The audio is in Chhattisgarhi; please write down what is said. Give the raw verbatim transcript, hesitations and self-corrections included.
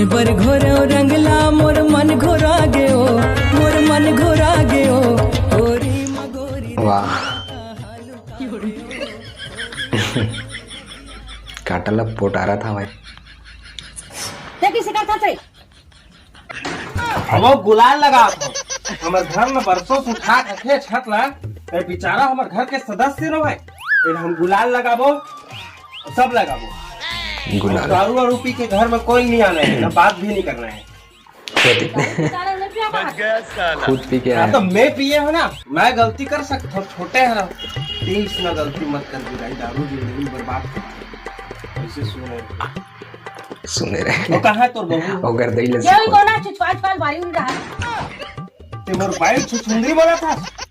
बर घोरो रंगला मोर मन घोरा गयो, मोर मन घोरा गयो। गोरी मगोरी वाह। काटला पोटारा था भाई। ते किसे करता थे? अब वो गुलाल लगा था। हमर घर में बरसों से उठा रखे छत ला। ए बेचारा हमर घर के सदस्य नो भाई। ए हम गुलाल लगाबो, सब लगाबो। गुलाल। दारू वारू पी के घर में कोई नहीं आना है, ना बात भी नहीं करना है। तारा ने पिया बात। खुद पी के हाँ, आया। तो मैं पिए हो ना, मैं गलती कर सकता हूँ, छोटे है ना। प्लीज ना गलती मत कर दे भाई, दारू जिंदगी बर्बाद कर दे। ऐसे सुने। सुने रहे। वो कहाँ है तोर बहू? ओकर दई ले ये भी कोना छुछवाल छुछवाल बारी उड़ रहा है। ते मोर बाइल छुछुंदरी बोला था।